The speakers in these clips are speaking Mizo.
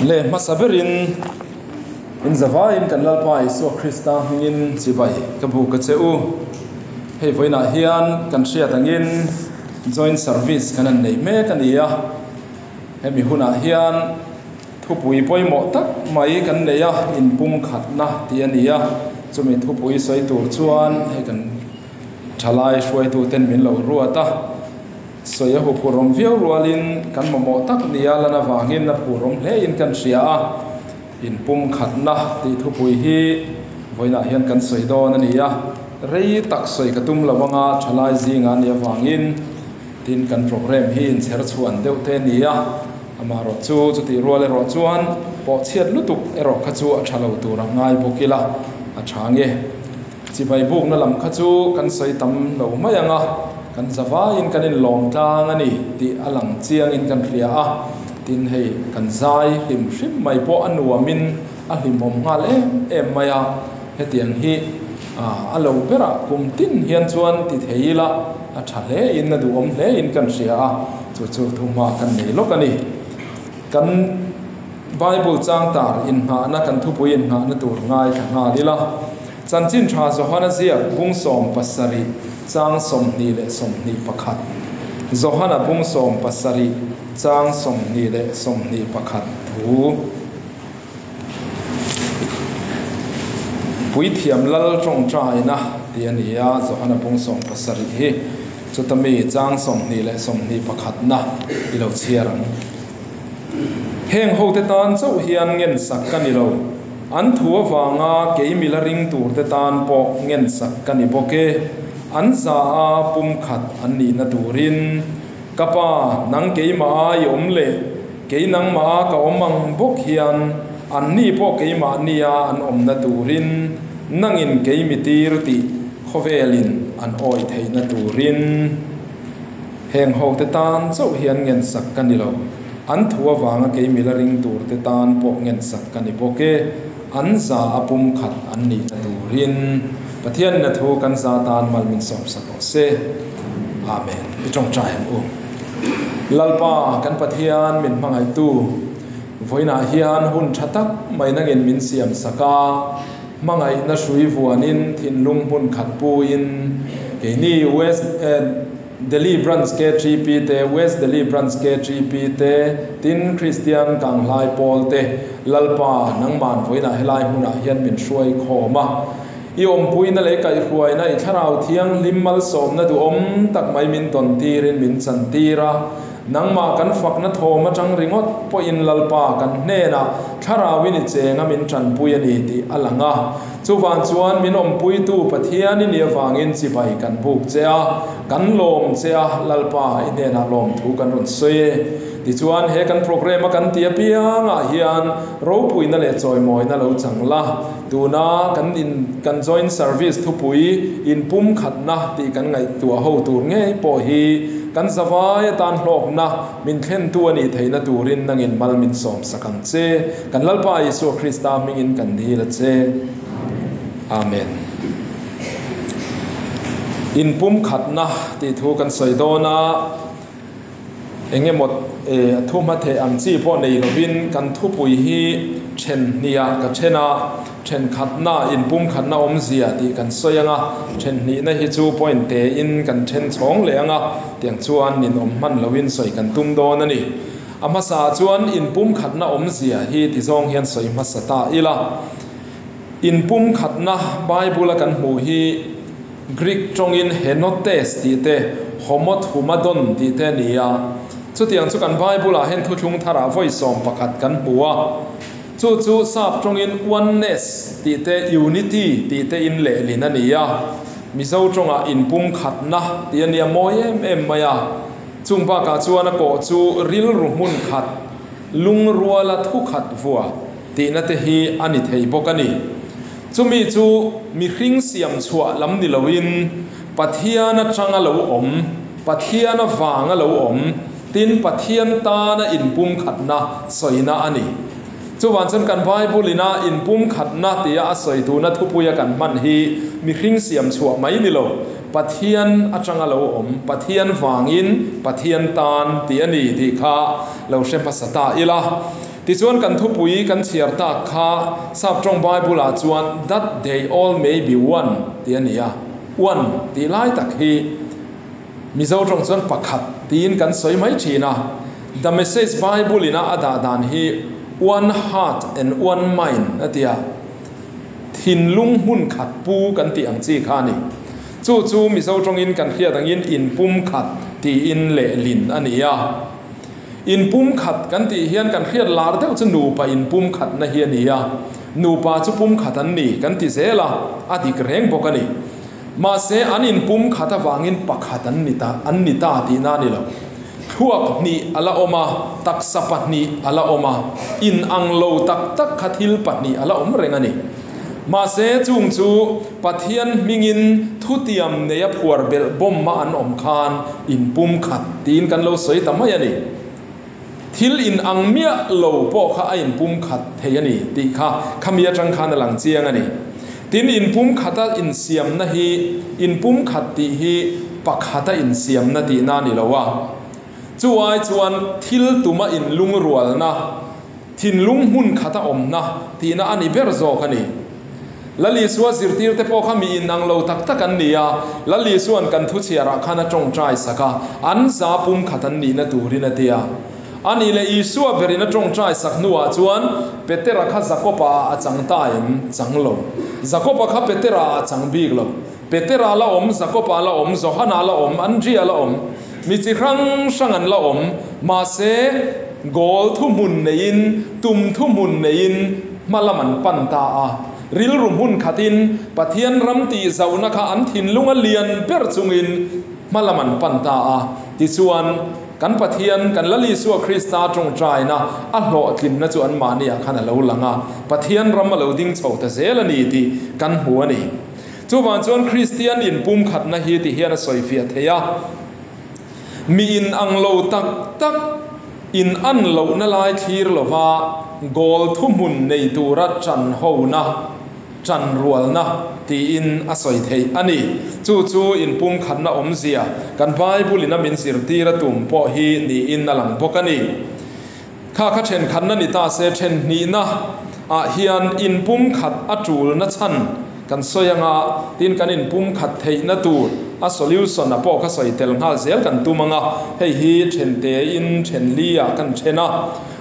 Le hmasa berin in zavaiin kan Lalpa Isua Krista hmingin chibai ka buk a che u. Hei vawiinah hian kan hriat angin Joint Service kan han nei mek a ni a. Hemi hunah hian thupui pawimawh tak mai kan nei a, inpumkhatna tih a ni a. Chumi thupui sawi tur chuan hei kan thalai hruaituten min lo ruat a. Sawi a huphurhawm viau rualin kan mamawh tak nia lan avangin a phurhawm hlein kan hria a, inpumkhatna tih thupui hi vawiinah hian kan sawi dawn a ni a, rei tak sawi ka tum lo anga thalai zinga a nih avangin tin kan programme hi inchher chhuan deuh te a ni a, amaherawh chu chutih rual erawh chuan pawhchhiat lutuk erawh kha chu a tha lo tur a ngai bawk ila a tha nge. Chibai bukna lam kha chu kan sawi tam lo mai ang a, kan zavaiin kan inlawm tlang a ni tih a lang chiangin kan hria a, tin hei kan zai hlim hrim mai pawh a nuamin a hlimawm nghal em em mai a, hetiang hi a lo berah kum tin hian chuan ti thei ila a tha hlein a duhawm hlein kan hria a, chu chu thuhma kan nei lawk a ni. Kan Bible changtar inngahna kan thupui inngahna tur ngaithla nghal ila, Chanchin Tha Johana ziak bung 70 chang 21. Johana bung 70 chang 21 thu. Puithiam Lal tawngtaina tih a ni a, Johana bung 70 hi chuta mi chang 21 na i lo chhiar ang. Heng hote tan chauh hian ngensak ka ni lo. An thu avanga kei mila ring turte tan pawh ngensak ka ni bawk e. An za a pumkhat an nihna turin, Ka pa, nang keimah a i awm leh kei nangmah a ka awm ang bawk hian anni pawh keimahnia an awmna turin nangin kei mi tir tih khawvelin an awih theihna turin. Heng hote tan chauh hian ngensak ka ni lo. An thu avanga kei mila ring turte tan pawh ngensak ka ni bawk e. An za a pum khat an nihna turin Pathianin a thu kan za tan mal min sawmsak rawh se. Amen. I tawngtai ang u. Lalpa kan Pathian min hmangaihtu, vawiinah hian hun tha tak mai nangin min siamsak a, hmangaihna hrui vuanin thinlung hmun khat puin keini West Delhi Branch KTP te, West Delhi Branch KTP te, tin Kristian Kanglai Pawl te Lalpa nangman vawiinah helai hmunah hian min hruai khawm a. I awmpuina leh kaihhruaina i thlarau thianghlim malsawmna duhawm tak mai min tawn tirin min chan tir a. Nangmah kan fakna thawm atang ringawt pawhin Lalpa kan hnenah thlarauin i chenga min tanpui a ni tih a lang a. Chuvang chuan min awmpuitu Pathian i nih avangin chibai kan buk che a, kan lawm che a, Lalpa i hnenah lawmthu kan rawn sawi e. Tichuan he kan programme a kan ti apiangah hian ropuina leh chawimawina lo chang la. Tuna kan in kan joint service thupui inpumkhatna tih kan ngaihtuah ho tur ngei pawh hi kan zavai atan hlawkna min thlentu a nih theihna turin nangin mal min sawmsak ang che. Kan Lalpa Isua Krista hmingin kan dil a che. Amen. Inpumkhatna tih thu kan sawi dawn a, eng emaw thu hma theh ang chi pawh nei lovin kan thupui hi then hniah ka then a, thenkhatna inpumkhatna awmzia tih kan sawi ang a, then hnihna hi chu point tein kan then chhawng leh ang a, tiang chuan ninawm hman loin sawi kan tum dawn a ni. A hmasa chuan inpumkhatna awmzia hi ti zawng hian sawi hmasa ta ila. Inpumkhatna Bible-a kan hmuh hi Greek tawngin henotes tih te, homothumadon tih te a ni a. Chutiang chu kan Bible-ah hian thuthlung tharah vawi 11 kan hmu a. Chu chu sap tawngin oneness tih te, unity tih te in lehlin a ni a. Mizo tawngah inpumkhatna tih a nia mawi em em mai a. Chung bakah chuan a kawh chu rilru hmun khat, lungruala thu khat vua tihna te hi a ni thei bawk a ni. Chumi chu mihring siam chhuah lam ni loin Pathian atanga lo awm, Pathian avanga lo awm, tin Pathian tana inpumkhatna sawina a ni. Chuvang chuan kan Bible ina inpumkhatna tia a sawi tuna thupuia kan hman hi mihring siam chhuah mai ni lo, Pathian atanga lo awm, Pathian vangin Pathian tan tih a ni tih kha lo hre hmasa ta ila. Tichuan kan thupui kan chhiar tak kha Saptawng Bible ah chuan that they all may be one tih a ni a, one tih lai tak hi Mizo tawng chuan pakhat tiin kan sawi mai thin a, The Message Bible ina a dah dan hi one heart and one mind a ti a, thinlung hmun khat pu kan tih ang chi kha a ni. Chu chu Mizo tawngin kan hriat angin inpumkhat tiin lehlin a ni a. Inpumkhat kan tih hian kan hriat lar deuh chu nupa inpumkhatna hi a ni a, nupa chu pumkhat an ni kan ti zel a, a dik reng bawk a ni. Mahse, an inpumkhat avangin pakhat an ni ta, an ni ta tihna a ni lo. Thluak hnih a la awm a, taksa pahnih a la awm a, inang lo tak tak kha thil pahnih a la awm reng a ni. Mahse, chung chu Pathian hmingin thutiam neia phuar belh bawmma an awm khan inpumkhat tiin kan lo sawi ta mai a ni. Thil inang miah lo pawh kha a inpumkhat thei a ni tih kha khami atang khan a lang chiang a ni. Tin, inpumkhata insiamna hi inpumkhat tih hi pakhata insiamna tihna a ni lo a. Chu ai chuan thil tuma inlungrualna, thinlung hmun khata awmna tihna a ni ber zawk a ni. Lal Isua zirtirte pawh kha mi inang lo tak tak an ni a, Lal Isua'n kan thuchhiarah khan a tawngtai sak a, an za pumkhat an nihna turin a ti a. A nih leh Isua berin a tawngtai sak hnuah chuan Petera kha Jakoba ah a chang ta em? Chang lo. Jakoba kha Petera ah a chang bik lo. Petera la awm, Jakoba la awm, Johana la awm, Andria la awm. Mi chi hrang hrang an la awm. Mahse, goal thuhmun neiin, tum thuhmun neiin hma lam an pan ta a. Rilru hmun khatin Pathian ram tih zauhna kha an thinlung a lian ber chungin hma lam an pan ta a. Tichuan, kan Pathian, kan Lal Isua Krista tawngtaina a hlawhtlinna chu anmahniah khan a lo lang a, Pathian ram a lo ding chho ta zel a ni tih kan hmu a ni. Chuvang chuan Kristian inpumkhatna hi ti hian a sawifiah thei a, Mi in ang lo tak tak in an lohna lai thlir lova goal thuhmun nei tura ṭan hona, ṭan rualna tiin a sawi theih a ni. Chu chu inpumkhatna awmzia kan Bible in a min zirtir a tum pawh hi niin a lang bawk a ni. Kha kha ṭhenkhatna ni ta se, ṭhenhnihna ah hian inpumkhat a ṭulna chhan kan sawi anga, tin kan inpumkhat theihna tur a solution a pawh kha sawi tel nghal zel kan tum anga, hei hi ṭhente in ṭhenli ah kan ṭhen a.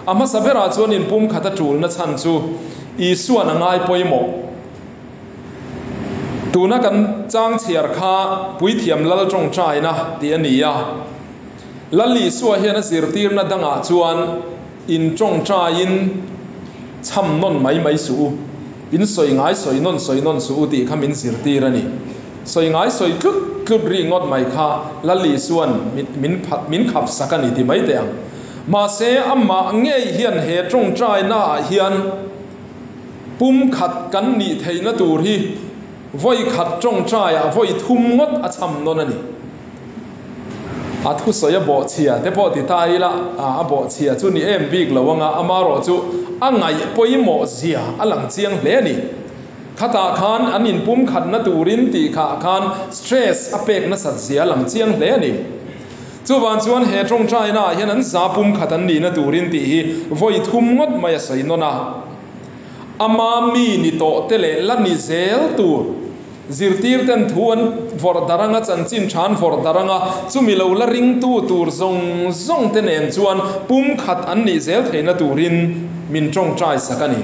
A hmasa berah chuan inpumkhat a ṭulna chhan chu Isua'n a ngai pawimawh. Tuna kan chang chhiar kha Puithiam Lal ṭawngṭaina tih a ni a. Lal Isua hian a zirtirna dangah chuan in tawngtaiin chham nawn mai mai suh u, in sawi ngai sawi nawn sawi nawn suh u tih kha min zirtir a ni. Sawi ngai sawi tlut tlut ri ngawt mai kha Lal Isua'n min min khap sak a ni ti mai teh ang. Mahse amah ngei hian he tawngtainaah hian pumkhat kan nih theihna tur hi vawi khat tawngtaiah vawi thum ngawt a chham nawn a ni. A thusawi a bawhchhia te pawh ti ta ila, a bawhchhia chu ni em bik lo anga amarawh chu a ngaih pawimawh zia a lang chiang hle a ni. Khatah khan an inpumkhatna turin tih khah khan stress a pek nasat zia a lang chiang hle a ni. Chuvang chuan he tawngtaina ah hian an za pumkhat an nihna turin tih hi vawi thum ngawt mai a sawi nawn a. Ama mi ni tawh te leh la ni zel tur. Zirtirten thu an vawrh darh anga, chanchin tha an vawrh darh anga, chumi lo la ringtu tur zawng zawng te nen chuan pumkhat an nih zel theihna turin min tawngtai sak a ni.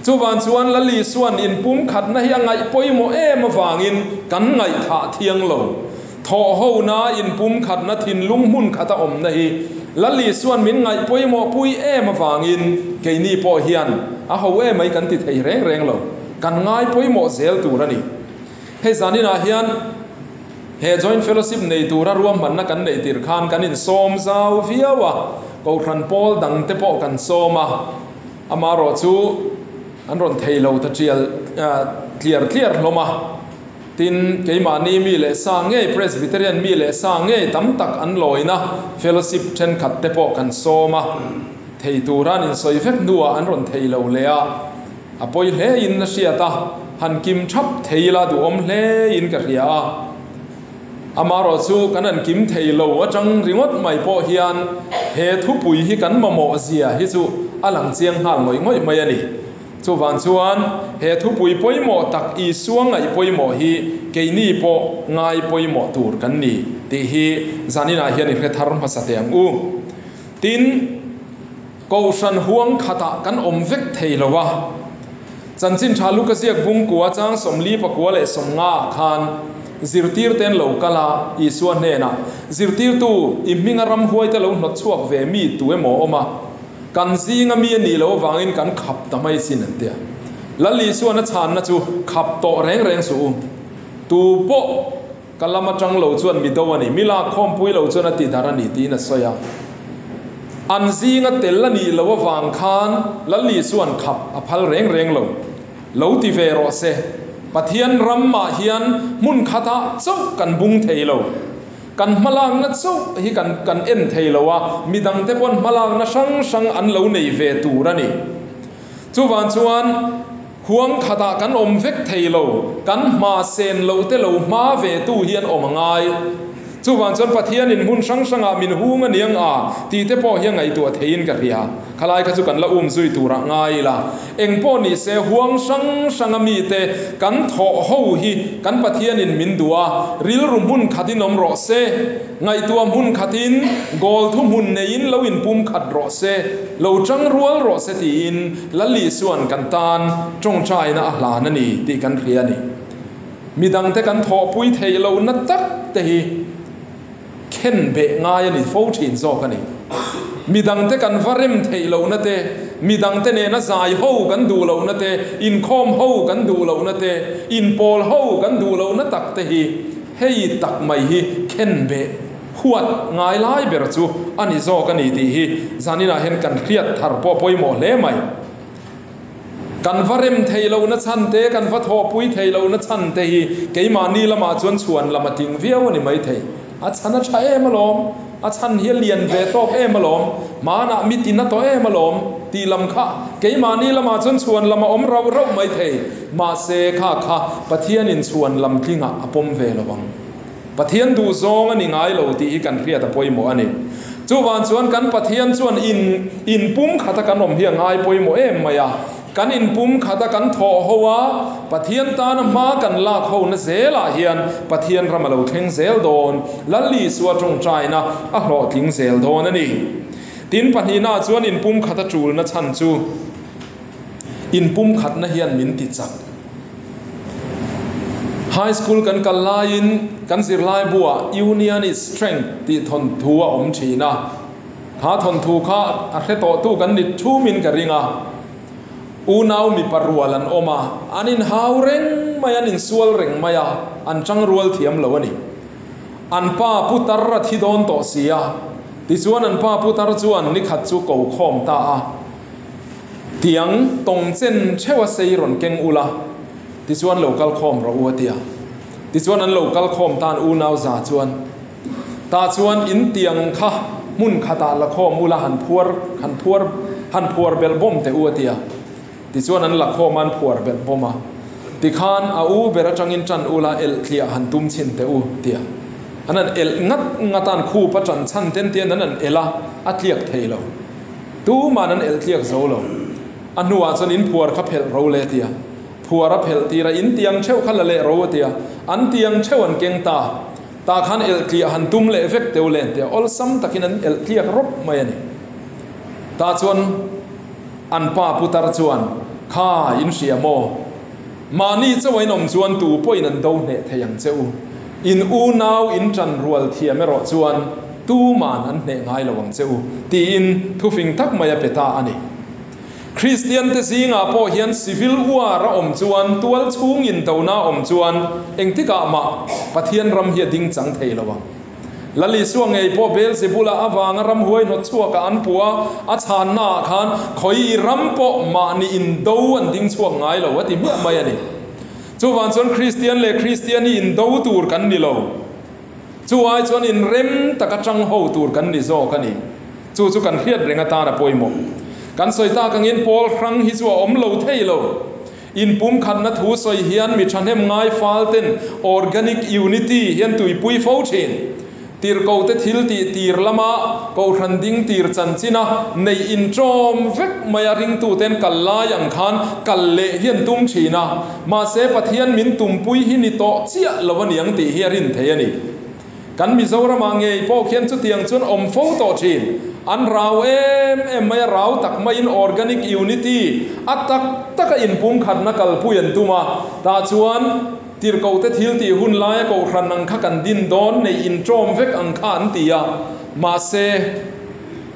Chuvang chuan Lal Isua'n in pumkhatna hi a ngaih pawimawh em avangin kan ngaihthah thiang lo. Thawhhona in pumkhatna thinlung hmun khata awmna hi Lal Isua'n min ngaih pawimawh pui em avangin keini pawh hian a ho emai kan ti thei reng reng lo. Kan ngai pawimawh zel tur a ni. Hei zaninah hian he Joint Fellowship nei tura ruahmanna kan neih tir khan kan insawm zau viau a, Kohhran pawl dang te pawh kan sawm a, amarawh chu an rawn thei lo ta tial tliar tliar hlawm a. Tin, keimahni mi leh sa ngei, Presbyterian mi leh sa ngei tam tak an lawina Fellowship thenkhat te pawh kan sawm a, thei tura an insawi vek hnuah an rawn thei lo leh a. A pawi hle in a hriat a, han kim thap thei ila duhawm hle in ka hria a. Amarawh chu kan han kim thei lo atang ringawt mai pawh hian he thupui hi kan mamawh zia hi chu a lang chiang nghal ngawih ngawih mai a ni. Chuvang chuan he thupui pawimawh tak Isua ngaih pawimawh hi keini pawh ngai pawimawh tur kan ni tih hi zaninah hian i hre thar hmasa teh ang u. Tin, Kohhran huang khatah kan awm vek thei lo a. Chanchin tha Luka ziak bungkua chang 44 leh 50 ah khan zirtirte'n lo kal a, Isua hnenah, Zirtirtu, i hminga ramhuaite lo hnawt chhuak ve mi tu emaw awm a, kan zinga mi a nih loh avangin kan khap ta mai sin an ti a. Lal Isuan a chhanna chu khap tawh reng reng suh u. Tu pawh ka lam atang lo chuan mi do a ni, mi lak khawmpui lo chuan a ti darh a ni tiin a sawi a. An zinga tel a nih loh avang khan Lal Isuan khap a phal reng reng lo. Lo ti ve rawh se. Pathian ramah hian hmun khatah chauh kan bung thei lo. Kan hmalakna chauh hi kan kan en thei lo a, midangte pawn hmalakna hrang hrang an lo nei ve tur a ni. Chuvang chuan huang khatah kan awm vek thei lo, kan hma sen loh te lo hma ve tu hi an awm a ngai. Chuvang chuan Pathianin hmun hrang hrangah min hung a niang a tih te pawh hi a ngaihtuah theiin ka hria. Khalai kha chu kan la um zui turah ngai ila. Eng pawh ni se huang hrang hranga mite kan thawh ho hi kan Pathianin min duh a, rilru hmun khatin awm rawh se, ngaihtuah hmun khatin goal thu hmun neiin lo inpum khat rawh se, lo tang rual rawh se tiin Lal Isua'n kan tan tawngtaina a hlan a ni tih kan hria a ni. Midangte kan thawhpui theih lohna tak te hi khen beh ngai a ni fo thin zawk a ni. Midangte kan va rem theih lohna te, midangte nena zai ho kan duh lohna te, inkhawm ho kan duh lohna te, inpawl ho kan duh lohna tak te hi hei tak mai hi khen beh huat ngai lai ber chu a ni zawk a ni tih hi zaninah hian kan hriat thar pawh pawimawh hle mai. Kan va rem thei lohna chhan te, kan va thawhpui thei lohna chhan te hi keimahni lamah chuan chhuan lam a tling viau a ni maithei. A chhan a tha em alawm, a chhan hi a lian ve tawk em alawm, hmanah mi tin a tawh em alawm tih lam kha keimahni lamah chuan chhuan lam a awm rauh rauh maithei. Mahse kha kha Pathianin chhuan lam tlingah a pawm ve lo ang. Pathian duhzawng a ni ngai lo tih hi kan hriat a pawimawh a ni. Chuvang chuan kan Pathian chuan in in pum khata kan awm hi a ngai pawimawh em mai a. Kan in pum khata kan thawh ho a, Pathian tana hma kan lak ho na zelah hian Pathian ram a lo thleng zel dawn, Lal Isua tawngtaina a hlawhtling zel dawn a ni. Tin, pahnihna chuan in pum khata tulna chhan chu in pum khatna hian min ti chak. High school kan kal laiin kan zirlai buah Union is Strength tih thawnthu a awm thin a. Kha thawnthu kha a hre tawhtu kan ni thumin ka ring a. Unau mipa rual an awm a, an inhau reng mai, an insual reng mai a, an tang rual thiam lo a ni. An pa putar a thi dawn tawh si a, tichuan an pa putar chuan nikhat chu ko khawm ta a. Tiang tawng chen theuh a sei rawn keng ula, tichuan lo kal khawm rawh u a ti a. Tichuan an lo kal khawm tan unau za chuan, Tah chuan in tiang kha hmun khatah la khawm ula han phuar han phuar han phuar belh bawm teh u a ti a. Tichuan an la khawm a an phuar belh bawm a. Tikhan a u ber atangin tan ula elh tliah han tum chhin teh u ti a. An han elh ngat ngat a an khup a tan chhan ten tian an han elh a, a tliak thei lo. Tuman an elh tliak zo lo. A hnuah chuan in phuar kha phelh ro le tia. Phuar a phelh tir a, in tiang theuh kha la leh ro a tia. An tiang theuh an keng ta. Tah khan elh tliah han tum leh vek teu len tia. Awlsam takin an elh tliak rawp mai a ni. Tah chuan an pa putar chuan, Kha, in hria maw? Mahni chauh a inawm chuan tu pawhin an do hneh thei ang che u. In unau in ṭan rual thiam erawh chuan tuman an hneh ngai lo ang che u, tiin thufing tak mai a pe ta a ni. Kristiante zingah pawh hian civil war a awm chuan, tual chhung indona a awm chuan engtikah mah Pathian ram hi a ding chang thei lo ang. Lal Isua ngei pawh Beelzebula avanga ramhuai hnawt chhuakah an puh a, a chhannaah khan khawi ram pawh mahni indo an ding chhuak ngai lo a ti hmiah mai a ni. Chuvang chuan Kristian leh Kristian hi indo tur kan ni lo. Chu ai chuan inrem taka tang ho tur kan ni zawk a ni. Chu chu kan hriat reng atan a pawimawh. Kan sawi tak angin pawl hrang hi chu a awm lo thei lo. Inpumkhatna thu sawi hian mi thahnem ngai fal ten organic unity hian tuipui fo thin. Tirhkohte thil tih tir lama Kohhran ding tir chanchina neih inṭawm vek mai a ringtuten kal lai ang khan kal leh hi an tum ṭhin a, mahse Pathian min tumpui hi ni tawh chiah lo a niang tih hi a rin thei a ni. Kan Mizoramah ngei pawh khian chutiang chuan awm fo tawh ṭhin. An rau em em mai a, rau tak maiin organic unity a tak taka inpumkhatna kalpui an tum a, tah chuan Tirhkohte thil tih hun laia Kohhran ang kha kan din dawn neih inṭawm vek ang kha an ti a, mahse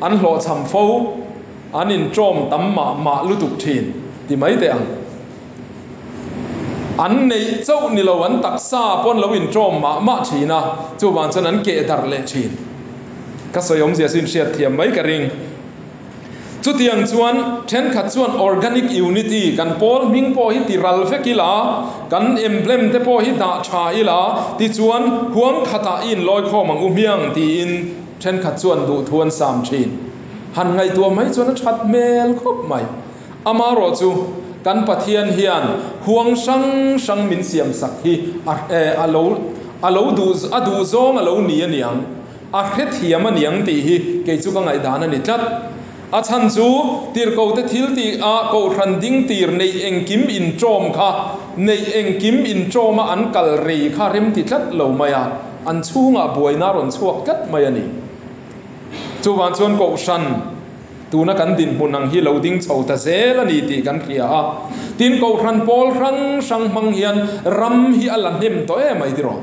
an hlawhchham fo, an inṭawm tam mah mah lutuk ṭhin ti mai teh ang. An neih chauh ni lo an taksa pawn lo inṭawm mah mah ṭhin a, chuvang chuan an keh darh leh ṭhin. Ka sawi awmzia chu inhriat thiam mai ka ring. Chutiang chuan thenkhat chuan organic unity kan pawl hming pawh hi ti ral vek ila, kan emblem te pawh hi dah tha ila, tichuan huang khatah i inlawikhawm ang u hmiang tiin thenkhat chuan duhthu an sam thin. Han ngaihtuah mai chuan a that hmel khawp mai. Amarawh chu kan Pathian hian huang hrang hrang min siam sak hi a lo a lo duh a duh zawng a lo ni aniang. A hrethiam a niang tih hi kei chu ka ngaihdan a ni tlat. A chhan chu tirhkohte thil tih a kohhran ding tir neih engkim inṭawm kha neih engkim inṭawma an kal rei kha rem ti tlat lo mai a, an chhungah buaina a rawn chhuak tlat mai a ni. Chuvang chuan kohhran tuna kan dinhmun ang hi lo ding chho ta zel a ni tih kan hria a. Tin, kohhran pawl hrang hrang hmang hian ram hi a la hnem tawh em ai tiraw?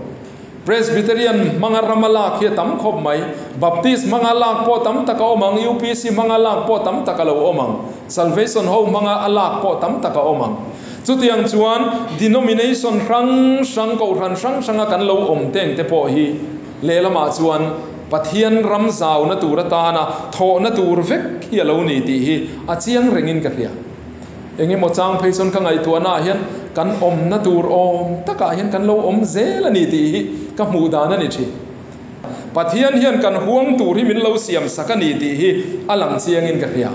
Presbyterian hmanga rama lak hi a tam khawp mai. Baptist hmanga lak pawh tam tak a awm ang, UPC hmanga lak pawh tam tak a lo awm ang, Salvation ho hmanga a lak pawh tam tak a awm ang. Chutiang chuan denomination hrang hrang, kohhran hrang hranga kan lo awm teng te pawh hi lehlamah chuan Pathian ram zauna tur atana thawhna tur vek hi a lo ni tih hi a chiang rengin ka hria. Eng emaw chang phei chuan ka ngaihtuahnaah hian kan awmna tur awm takah hian kan lo awm zel a ni tih hi ka hmuh dan a ni thin. Pathian hian kan huang tur hi min lo siam sak a ni tih hi a lang chiangin ka hria.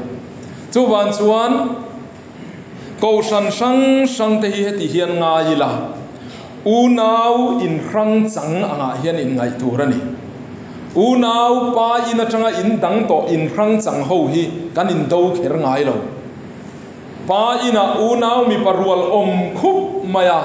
Chuvang chuan Kohhran hrang hrang te hi heti hian ngai ila, unau inhrang chang angah hian inngaih tur a ni. Unau pa in atanga in dang tawh inhrang chang ho hi kan indo kher ngai lo. Pa inah unau mipa rual awm khup mai a,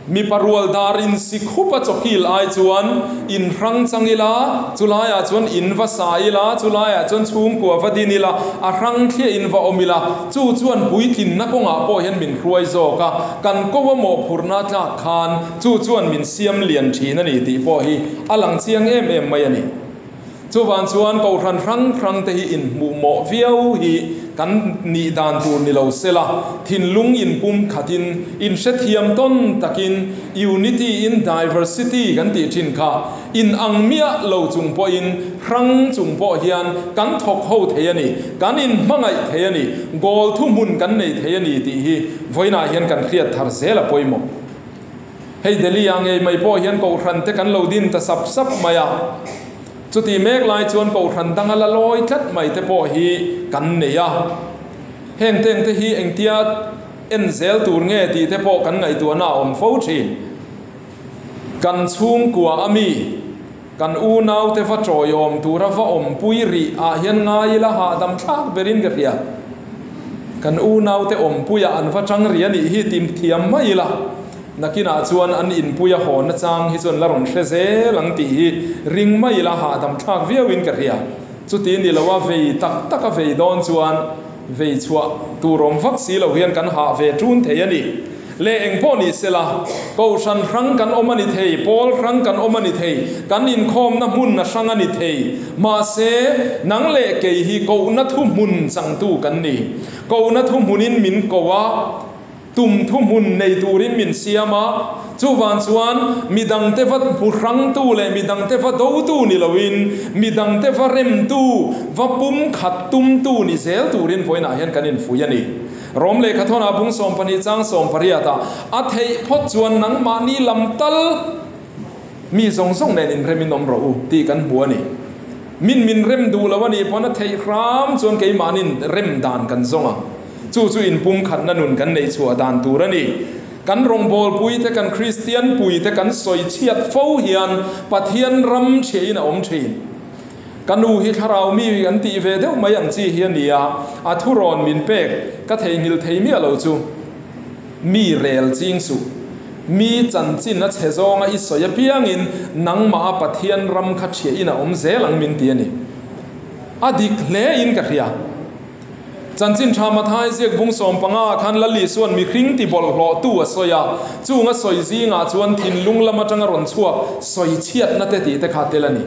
mipa rual dar in si khup a chawkil ai chuan inhrang chang ila, chulaiah chuan in va sa ila, chulaiah chuan chhungkua va din ila, a hrang thliah in va awm ila, chu chuan puitlinna kawngah pawh hian min hruai zawk a, kan ko a mawhphurhna tlak khan chu chuan min siam lian thin a ni tih pawh hi A lang chiang em em mai a ni. Chuvang chuan Kohhran hrang hrang te hi inhmuh mawh viau hi kan nih dan tur ni lo se la, thinlung inpum khatin, inhrethiam tawn takin, unity in diversity kan tih thin kha in ang miah lo chung pawhin hrang chung pawh hian kan thawk ho thei a ni, kan inhmangaih thei a ni, goal thuhmun kan nei thei a ni tih hi vawiinah hian kan hriat thar zel a pawimawh. Hei Delhi ah ngei mai pawh hian Kohhran te kan lo din ta sap sap mai a, chuti mek lai chuan Kohhran danga la lawi tlat mai te pawh hi kan nei a. Heng teng te hi engtia en zel tur nge tih te pawh kan ngaihtuahna a awm fo thin. Kan chhungkua a mi, kan unau te va tawiawm tura va awmpui rih ah hian ngai ila hahdam thlak berin ka hria. Kan unau te awmpuiah an va tang rih a nih hi ti thiam mai ila, nakinah chuan an inpuia haw nachang hi chuan la rawn hre zel ang tih hi ring mai ila hahdam thlak viauin ka hria. Chuti ni loa vei tak taka vei dawn chuan vei chhuah tur awm vak si lo hian kan hah ve ṭun thei a ni. Le eng pawh ni sela, Kohhran hrang kan awm a ni thei, pawl hrang kan awm a ni thei, kan inkhawmna hmun a hrang a ni thei. Mahse, nang leh kei hi kohna thuhmun changtu kan ni. Kohna thuhmunin min ko a, tum thuhmun nei turin min siam a, chuvang chuan midangte va hmu hrangtu leh midangte va dotu ni loin, midangte va remtu, va pumkhat tumtu ni zel turin vawiinah hian kan infuih a ni. Rom lehkha thawnah bung 12 chang 18 ah a theih phawt chuan nangmahni lam tal mi zawng zawng nen inrem in awm rawh u tih kan hmu a ni. Min min rem duh lo a nih pawn a theih hram chuan keimahnin rem dan kan zawng ang. Chu chu inpumkhatna nun kan neih chhuah dan tur a ni. Kan rawngbawlpui te, kan Kristian pui te kan sawi chhiat fo hian Pathian ram chhiahin a awm thin. Ka nu hi thlarau mi kan tih ve deuh mai ang chi hi a ni a, a thurawn min pek ka theihnghilh thei miah lo chu. Mi rel ching suh. Mi chanchin a chhe zawnga i sawi apiangin nangmah a Pathian ram kha ṭhiahin a awm zel ang min ti a ni. A dik hle in ka hria. Chanchin ṭha Mathai ziak bung 15 ah khan Lal Isua'n mihring ti bawlhhlawhtu a sawi a, chung a sawi zingah chuan thinlung lam aṭanga rawn chhuak sawi chhiatna te tih te kha tel a ni.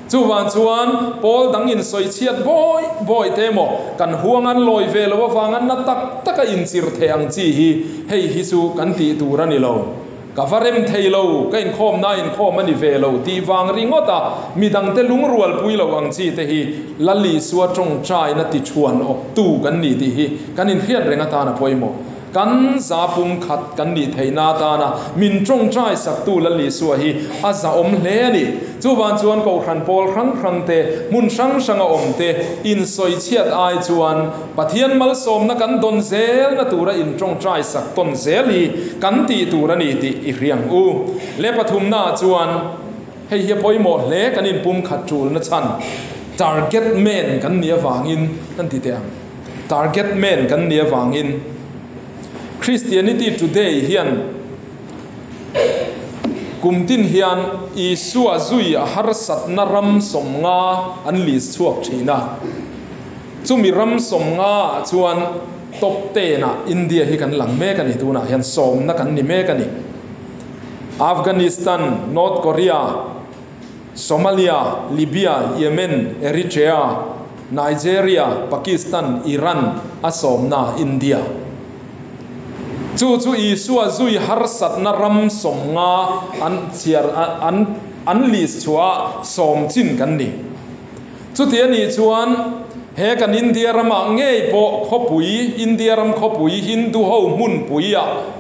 Chuvang chuan pawl dang in sawi chhiat bawi bawi te emaw kan huang an lawi ve lo avanga na tak taka inchir thei ang chi hi hei hi chu kan tih tur a ni lo. Ka va rem thei lo, ka inkhawmna inkhawm a ni ve lo tih vang ringawt a midangte lungrualpui lo ang chi te hi Lal Isua tawngtaina tichhuan awptu kan ni tih hi kan inhriat reng atan a pawimawh. Kan za pum khat kan nih theihna atana min tawngtai saktu Lal Isua hi a zahawm hle a ni. Chuvang chuan Kohhran pawl hrang hrang te, hmun hrang hranga awm te insawi chhiat ai chuan Pathian malsawmna kan dawn zelna tura in tawngtai sak tawn zel hi kan tih tur a ni tih i hriang u. Le pathumnaah chuan hei hi a pawimawh hle kan inpum khat tulna chhan target man kan nih avangin kan ti teh ang. Target man kan nih avangin Christianity Today hian kum tin hian Isua zui a harsatna ram 50 an list chhuak thin a. Chumi ram 50 ah chuan top 10 ah India hi kan lang mek a ni. Tunah hian sawmna kan ni mek a ni. Afghanistan, North Korea, Somalia, Libya, Yemen, Eritrea, Nigeria, Pakistan, Iran a sawmna India. Chu chu Isua zui harsatna ram 50 an chhiar an an list chhuah sawm chin kan ni. Chuti a nih chuan he kan India ramah ngei pawh khawpui India ram khawpui Hindu ho hmunpuiah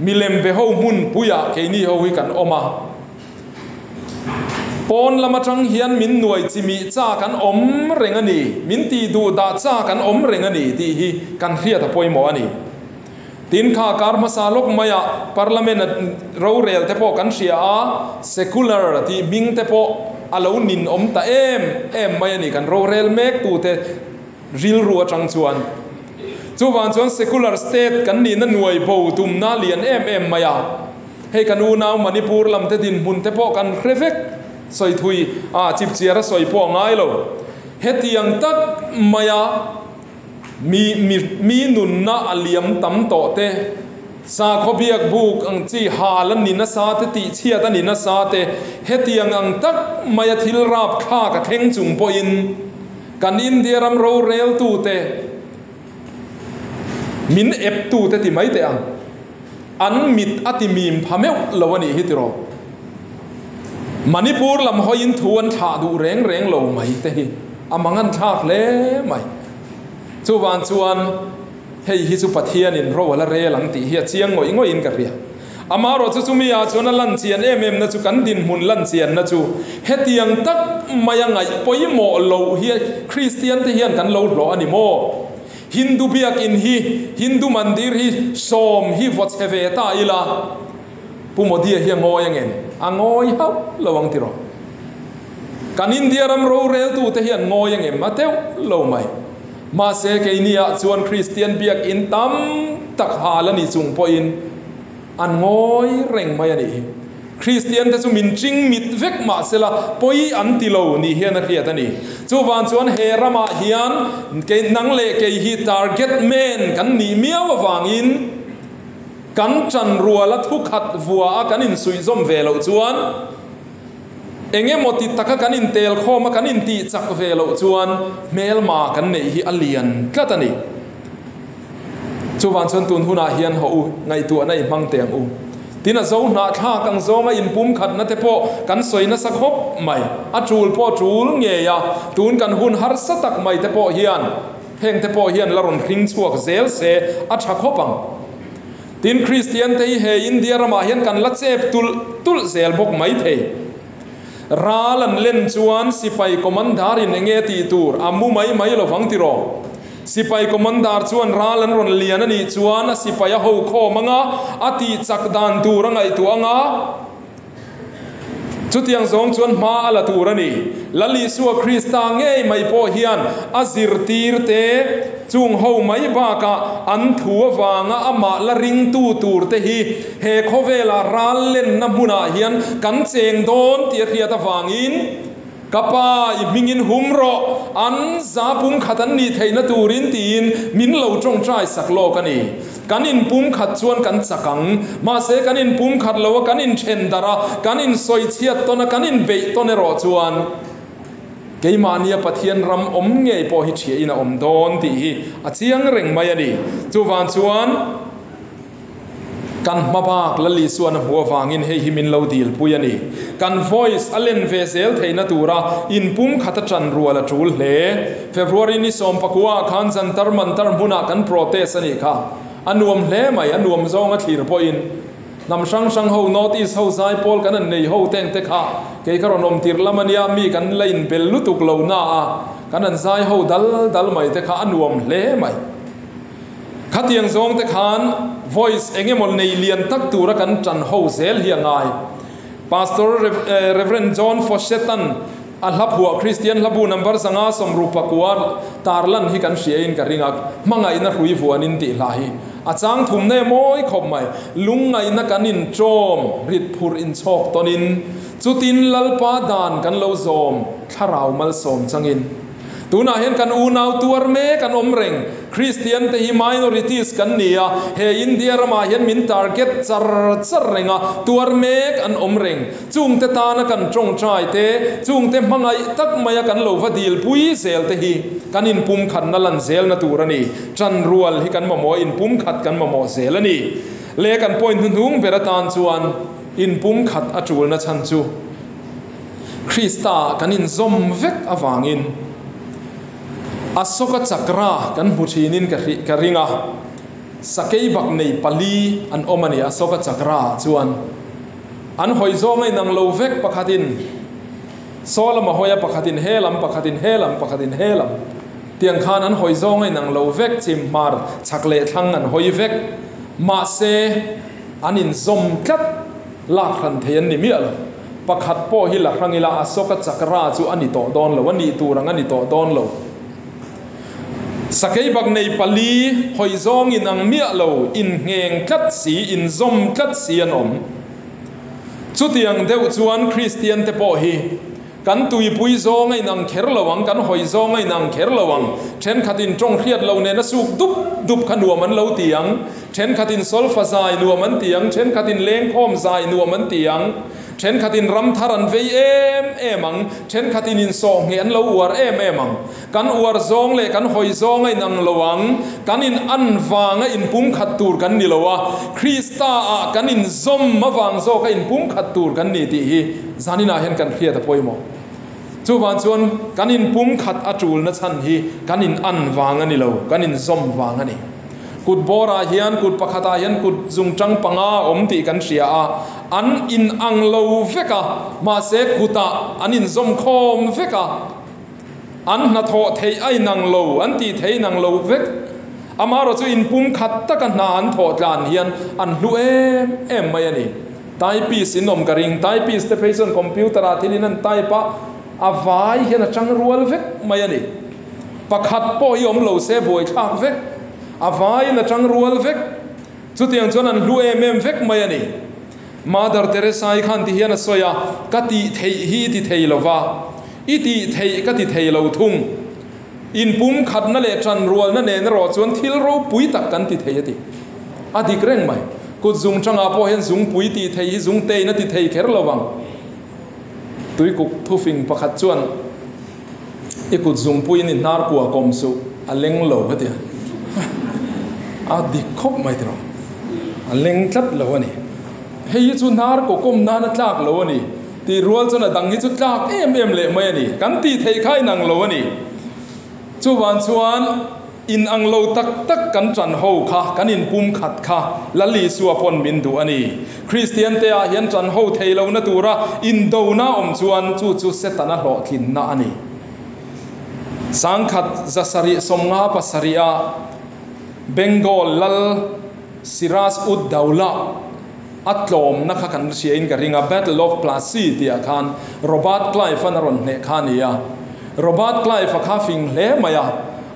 milem be ho hmunpuiah keini ho hi kan awm a. Pawn lam atang hian min nuai chimih cha kan awm reng a ni, min tih duh dah cha kan awm reng a ni tih hi kan hriat a pawimawh a ni. Tin kha kar hmasa lawk maiah Parliament a rorel te pawh kan hria a, secular tih hming te pawh a lo nin awm ta em em mai a ni kan rorel mek tute rilru atang chuan. Chuvang chuan secular state kan nihna nuai bo tumna lian em em mai a. Hei kan unau Manipur lam te dinhmun te pawh kan hre vek sawi thui a, chipchiar a sawi pawh a ngai lo. Hetiang tak maia mi mi mi nunna a liam tam tawh te, sakhaw biak buk ang chi hal a ni nasa te, tihchhiat a ni nasa te, hetiang ang tak maia thil rap thlak a thleng chung pawhin kan India ram roreltute min eptute ti mai teh ang. An mit a ti mim pha meuh lo a nih hi tiraw. Manipur lam hawiin thu an thlah duh reng reng lo mai te hi a mang an thlak hle mai. Chuvang chuan hei hi chu Pathianin ro a la rel ang tih hi a chiang ngawih ngawih in ka hria. Amaherawh chu chumi ah chuan a lan chian em em na chu kan dinhmun lan chian na chu hetiang tak maia ngaih pawimawh loh hi Kristian te hian kan lo hlawh a ni maw? Hindu biakin hi, Hindu mandir hi sawm hi vaw chhe ve ta ila, Pu Modi-a hi a ngawi ang em? A ngawi hauh lo ang tiraw? Kan India ram roreltute hi an ngawi ang em? A deuh lo mai. Mahse keiniah chuan Kristian biakin tam tak hal a ni chung pawhin an ngawi reng mai a nih hi. Kristian te chu min ching mit vek mah sela pawi an ti lo ni hian a hriat a ni. Chuvang chuan he ramah hian kei nang leh kei hi target man kan nih miau avangin kan tan ruala thu khat vua a kan insuihzawm ve loh chuan eng emaw ti taka kan intel khawm a kan intih chak ve loh chuan hmelma kan neih hi a lian tlat a ni. Chuvang chuan tun hunah hian haw u, ngaihtuahna i hmang teh ang u. Tin a zo hnah thlak ang zawnga inpum khatna te pawh kan sawi nasa khawp mai. A tul pawh tul ngei a, tun kan hun harsa tak mai te pawh hian heng te pawh hian la rawn hring chhuak zel se a tha khawp ang. Tin Kristian te hi he India ramah hian kan la chep tulh tulh zel bawk mai thei. Ral an len chuan sipai commander in enge tih tur a mu mai mai lovang tiraw? Sipai commander chuan ral an rawn lian a nih chuan a sipai a ho khawm anga, a tih chak dan tur a ngaihtuah anga, chutiang zawng chuan hma a la tur a ni. Lal Isua Krista ngei mai pawh hian a zirtir te chung ho mai bakah an thu avanga amah la ringtu tur te hi he khawvela ral lenna hmunah hian kan cheng dawn tih a hriat avangin, Ka pa, i hmingin hum rawh, an za pumkhat an nih theihna turin tiin min lo tawngtai sak lawk a ni. Kan inpumkhat chuan kan chak ang. Mahse, kan inpumkhat lo a, kan inthen darh a, kan insawichhiat tawn a, kan inbeih tawn erawh chuan keimahnia Pathian ram awm ngei pawh hi thiahin a awm dawn tih hi a chiang reng mai a ni. Chuvang chuan. Kan hma bak Lal Isuan a hmuh avangin hei hi min lo dilpui a ni. Kan voice a len ve zel theihna tura inpumkhat a ṭan rual a ṭul hle. February ni sawmpakua ah khan Jantar Mantar hmunah kan protest a nih kha. A nuam hle mai, a nuam zawng a thlir pawhin. Hnam hrang hrang ho, North East ho zaipawl kan han nei ho teng te kha kei ka rawn awm tirh lam a nia, mi kan la inbel lutuk lo na a, kan han zai ho dal dal mai te kha a nuam hle mai. Khatiang zawng te khan voice eng emaw nei lian tak tura kan tan ho zel hi a ngai. Pastor Rev. John Fawcett-a'n a hla phuah Kristian hlabu number 560 tarlan hi kan hria in ka ring a, hmangaihna hrui vuanin tih hla hi a chang thum nge mawi khawp mai. Lungngaihna kan inṭawm, rit phurh inchhawk tawnin, chutin Lalpa dan kan lo zawm, thlarau malsawm changin. Tunah hian kan unau tuar mek an awm reng. Kristian te hi minorities kan ni a, he India ramah hian min target char char reng a, tuar mek an awm reng. Chungte tana kan tawngtai te, chungte hmangaih tak maia kan lo va dilpui zel te hi kan inpumkhatna lan zelna tur a ni. Tanrual hi kan mamawh, inpumkhat kan mamawh zel a ni. Le kan point hnuhnung ber atan chuan inpumkhat a tulna chhan chu. Krista kan inzawm vek avangin Asoka Chakra kan hmu thinin ka ring a, sakei bak nei pali an awm a ni. Asoka Chakra ah chuan an hawi zawng a inang lo vek, pakhatin saw lam a hawi a, pakhatin he lam, pakhatin he lam, pakhatin he lam tiang khan an hawi zawng a inang lo vek, chim hmar chhak leh thlang an hawi vek, mahse an inzawm tlat lak hran thei an ni miah lo. Pakhat pawh hi la hrang ila Asoka Chakra chu a ni tawh dawn lo, a nih tur ang a ni tawh dawn lo. Sakei bak nei pali hawi zawng in ang miah lo, inngheng tlat si, inzawm tlat si an awm. Chutiang deuh chuan Kristian te pawh hi kan tuipui zawng a inang kher lo ang, kan hawi zawng a inang kher lo ang. Thenkhatin tawng hriat lo nena suk dup dup kha nuam an lo ti ang. Thenkhatin solfa zai nuam an ti ang, thenkhatin lengkhawm zai nuam an ti ang, thenkhatin ram thar an vei em em ang, thenkhatin insawh ngheh an lo uar em em ang. Kan uar zawng leh kan hawi zawng a inang lo ang, kan in an vanga inpumkhat tur kan ni lo a, Krista ah kan inzawm avang zawka inpumkhat tur kan ni tih hi zaninah hian kan hriat a pawimawh. Chuvang chuan kan inpumkhat a tulna chhan hi kan in an vang a ni lo, kan inzawm vang a ni. Kut bawrah hian kut pakhatah hian kut zungtang panga a awm tih kan hria a, an inang lo vek a, mahse kutah an inzawm khawm vek a, an hnathawh theih a inang lo, an tih theih inang lo vek. Amaherawh chu inpumkhat taka hna an thawh tlan hian an hlu em em mai a ni. Typist in awm ka ring, typist te phei chuan computer ah thil in an type a, a vai hian a tang rual vek mai a ni. Pakhat pawh hi awm lo se buaithlak vek, a vaiin a tang rual vek. Chutiang chuan an hlu em em vek mai a ni. Mother Teresa-i khan ti hian a sawi a, Ka tih theih hi i ti thei lo va, i tih theih ka ti thei lo thung. Inpumkhatna leh tanrualna nen erawh chuan thil ropui tak kan ti thei a ti. A dik reng mai. Kut zung tangah pawh hian zungpui tih theih hi zungtein a ti thei kher lo vang. Tuikuk thufing pakhat chuan. I kut zungpuiin i hnar kua kawm suh, a leng lo ka ti a. A dik khawp mai tiraw. A leng tlat lo a ni. Hei hi chu hnar kaw kawm nan a tlak lo a ni. Tih rual chuan a dang hi chu tlak em em leh mai a ni. Kan tih theih kha inang lo a ni. Chuvang chuan. In ang lo tak tak kan ṭan ho kha, kan inpum khat kha Lal Isua pawn min duh a ni. Kristian te ah hian ṭan ho thei lohna tura indona awm chuan chu chu Setana hlawhtlinna a ni. 1757 a Bengal lal Siraj ud Daulah a tlawmna kha kan hriain ka ring a, Battle of Plassey tihah khan Robert Clive-an a rawn hneh kha a ni a. Robert Clive-a kha fing hle mai a,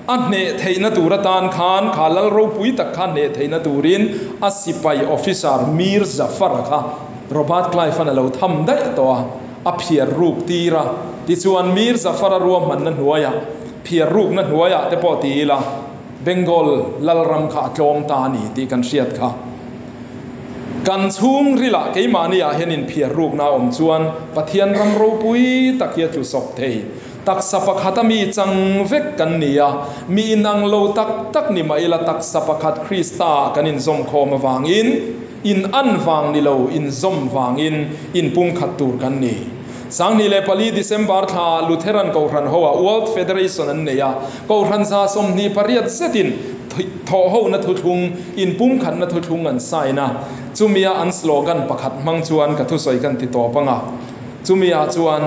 a hneh theihna tur atan khan kha lal ropui tak kha hneh theihna turin a sipai officer Mir Zafar-a kha Robert Clive-an a lo tham daih tawh a, a phiar ruk tir a. Tichuan Mir Zafar-a ruahmanna hnuaiah, phiar rukna hnuaiah te pawh ti ila, Bengal lalram kha a tlawm ta a ni tih kan hriat kha. Kan chhungrilah keimahniah hian inphiar rukna a awm chuan Pathian ram ropui tak hi a tlu sawp thei. Taksa pakhata mi chang vek kan ni a, mi inang lo tak tak ni mah ila taksa pakhat Krista kan inzawm khawm avangin in an vang ni lo inzawm vangin inpumkhat tur kan ni. 2004 December thla Lutheran Kohhran hoa World Federation an nei a, Kohhran 28 zetin thawhhona thuthlung, inpumkhatna thuthlung an sign a, chumia an slogan pakhat hmang chuan ka thusawi kan ti tawp ang a, chumia chuan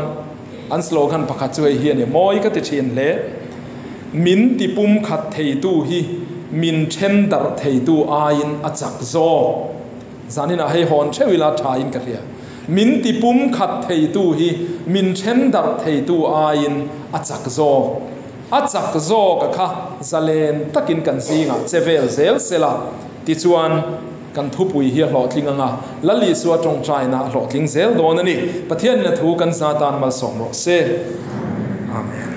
an slogan pakhat chu hei hi a ni, Mawi ka ti thin hle, min ti pumkhat theitu hi min then darh theitu aiin a chak zawk. Zaninah hei hawn theuh ila thain ka hria. Min ti pumkhat theitu hi min then darh theitu aiin a chak zawk. A chak zawk a kha zalen takin kan zingah che vel zel sela tichuan kan thupui hi a hlawhtling anga Lal Isua tawngtaina a hlawhtling zel dawn a ni. Pathianin a thu kan za tan malsawm rawh se. Amen.